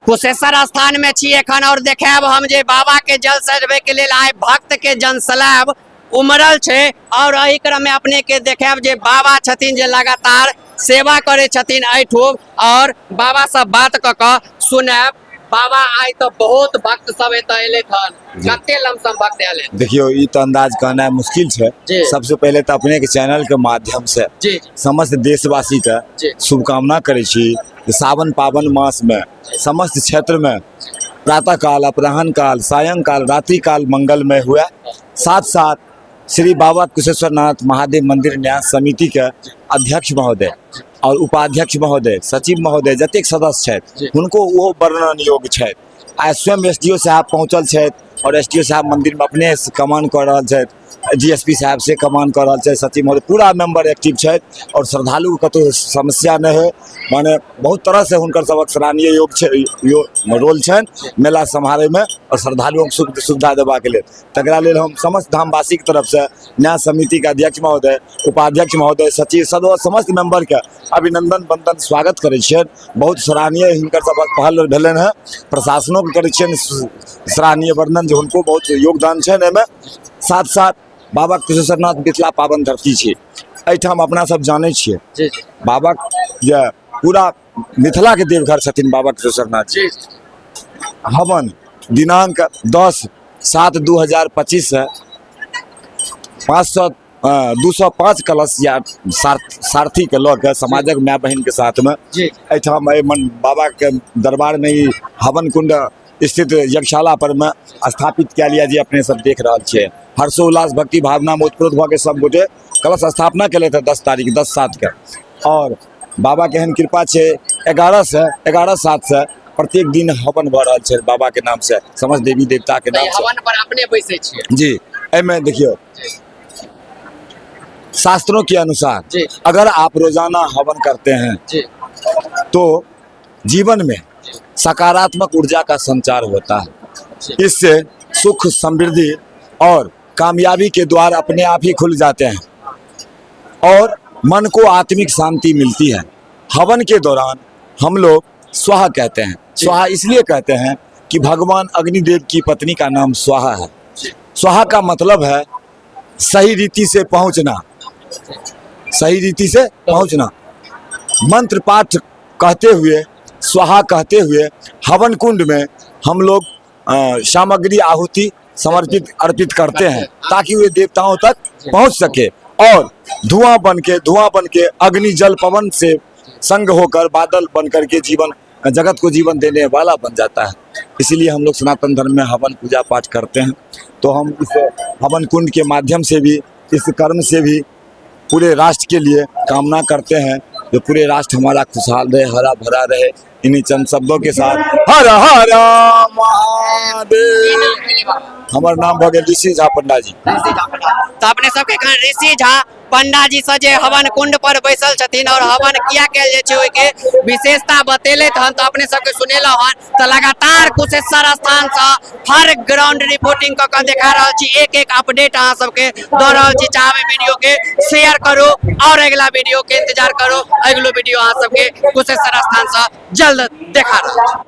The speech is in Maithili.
कुशेश्वर स्थान में छी एखन और देखायब हम जे बाबा के जल चढ़बै के लेल आइ भक्त के जनसैलाब उमड़ल छै। और एहि क्रम में अपने के देखायब जे बाबा छथिन जे लगातार सेवा करै छथिन एहिठुम और बाबा से बात कऽ कऽ सुनायब। बाबा, आइ तऽ बहुत भक्त सब एतऽ एलथि हन, कते लमसम भक्त आयल हन? देखियौ, ई तऽ अंदाज कहनाइ मुश्किल छै। सबसे पहिले तऽ अपने के चैनल के माध्यम से समस्त देशवासी के शुभकामना करै छी जे सावन पावन मास में समस्त क्षेत्र में प्रातः काल, अपराह्न काल, सायंकाल, रात्रि काल मंगलमय हुए। साथ साथ श्री बाबा कुशेश्वरनाथ महादेव मंदिर न्यास समिति के अध्यक्ष महोदय और उपाध्यक्ष महोदय, सचिव महोदय, जतेक सदस्य छथि, हुनको ओहो वर्णन योग्य छथि। आइ स्वयं एस डी ओ साहब पहुँचल छथि और एस डी ओ साहब मंदिर में अपने कमान कऽ रहल छथि, डी एस पी साहब से कमान कऽ रहल छथि, सचिव महोदय, पूरा मेंबर एक्टिव छथि और श्रद्धालु के कतहु समस्या नहि होइ, माने बहुत तरह से हुनकर सबक सराहनीय योग छै, यो रोल छनि मेला सम्हारैमे और श्रद्धालुओं के सुख सुविधा देबाक लेल। तकरा लेल हम समस्त धामवासीके तरफसँ न्यास समितिके अध्यक्ष महोदय, उपाध्यक्ष महोदय, सचिव, सदस्य, समस्त मेंबरके अभिनंदन, वंदन, स्वागत करै छियनि। बहुत सराहनीय हिनकर सबक पहल भेलनि हेँ। प्रशासनोके करै छियनि सराहनीय वर्णन जे हुनको बहुत योगदान छनि एहिमे। साथ साथ बाबा कुशेश्वरनाथ मिथिला पावन धरती छै, एहिठाम अपना सब जानै छियै बाबा जे पूरा मिथिलाके देवघर छथिन बाबा कुशेश्वरनाथ जी। हवन दिनांक 10/7/2025 से 205 कलश या सारथी के लऽ के समाजक माय बहिन के साथ में एहिठाम एहि मन बाबा के दरबार में ई हवन कुंड स्थित यज्ञशाला पर में स्थापित कयल यऽ, जे अपने सब देख रहल छियै। हर्षोल्लास भक्ति भावना में ओतप्रोत भऽ के सब गोटे कलश स्थापना केलथि हँ 10 तारीख 10/7 के। और बाबा के एहन कृपा छै 11/7 से प्रत्येक दिन हवन भऽ रहल छै बाबा के नाम से, समस्त देवी देवता के नाम से। हवन पर अपने बैसै छियै? जी, एहिमे देखियौ शास्त्रों के अनुसार अगर आप रोजाना हवन करते हैं तो जीवन में सकारात्मक ऊर्जा का संचार होता है। इससे सुख, समृद्धि और कामयाबी के द्वार अपने आप ही खुल जाते हैं और मन को आत्मिक शांति मिलती है। हवन के दौरान हम लोग स्वाहा कहते हैं। स्वाहा इसलिए कहते हैं कि भगवान अग्निदेव की पत्नी का नाम स्वाहा है। स्वाहा का मतलब है सही रीति से पहुंचना, सही रीति से पहुंचना। मंत्र पाठ कहते हुए, स्वाहा कहते हुए हवन कुंड में हम लोग सामग्री आहुति समर्पित अर्पित करते हैं ताकि वे देवताओं तक पहुंच सके और धुआं बन के अग्नि जल पवन से संग होकर बादल बन करके जीवन जगत को जीवन देने वाला बन जाता है। इसीलिए हम लोग सनातन धर्म में हवन पूजा पाठ करते हैं। तो हम इस हवन कुंड के माध्यम से भी, इस कर्म से भी पूरे राष्ट्र के लिए कामना करते हैं जो पूरे राष्ट्र हमारा खुशहाल रहे, हरा भरा रहे। इन्हीं चंद शब्दों के साथ हर हर महादेव। हमर नाम भऽ गेल ऋषि झा पंडा जी। ऋषि झा पंडा। तऽ अपने सबके एखन ऋषि झा पंडा जी से जे हवन कुंड पर बैसल छथिन और हवन किया कयल जाइ छै ओहिके विशेषता बतेलथि हन, तऽ अपने सबके सुनेलहुँ हन। तऽ लगातार कुशेश्वर स्थान से हर ग्राउंड रिपोर्टिंग कऽ कऽ देखा रहल छी, एक एक अपडेट अहाँ सबके दऽ रहल छी। चाहबै वीडियो के शेयर करू और अगिला वीडियो के इंतजार करू। अगिलो वीडियो अहाँ सबके कुशेश्वर स्थान से जल्द देखा रहल छी।